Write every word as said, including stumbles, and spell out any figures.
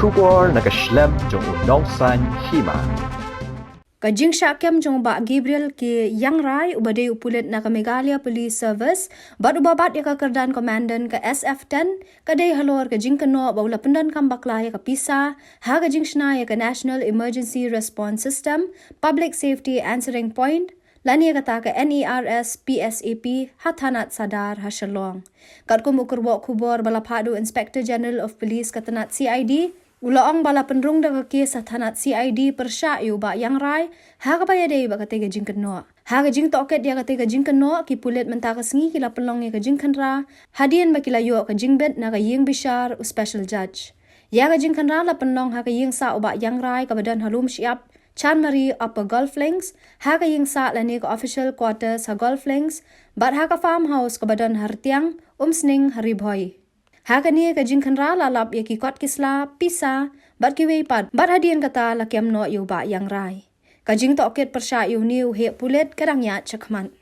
Khubor na ka shlem jong u nongsan hima. Ka jingshah kem jong u Bah Gabriel K Iangrai, uba dei u pulit na ka Meghalaya Police Service bad uba bat ïa ka kyrdan Commandant ka S F ten, ka dei halor ka jingkynnoh ba u la pyndonkam bakla ïa ka pisa ha ka jingshna ïa ka National Emergency Response System, Public Safety Answering Point, lane kata ka N E R S P S A P, ha thanat Sadar ha Shillong. Katkum u kyrwoh khubor ba la phah da u Inspector General of Police ka tnat C I D, u la ong ba la pynrung da ka kes ha thanat C I D pyrshah ïa u Bah Iangrai ha kaba ïadei bad katei ka jingkynnoh. Ha ka jingtohkit ïa katei ka jingkynnoh, ki pulit mynta ka sngi ki la pynlong ïa ka jingkhynra hadien ba ki la ïoh ka jingbit na ka ïing bishar u Special Judge. Ïa ka jingkhynra la pynlong ha ka ïing sah u Bah Iangrai kaba don ha Lumshyiap, Chanmari, Upper Golf Links, ha ka ïing sah lane ka official quarters ha Golf Links, bad ha ka farmhouse kaba don ha Rtiang, Umsning ha Ri Bhoi. Ha kane ka jingkhynra la lap ïa ki kot ki sla, pisa bad kiwei pat, bad hadien kata la kem noh ïa u Bah Iangrai. Ka jingtohkit pyrshah ïa une u heh pulit ka dang ïaid shakhmat.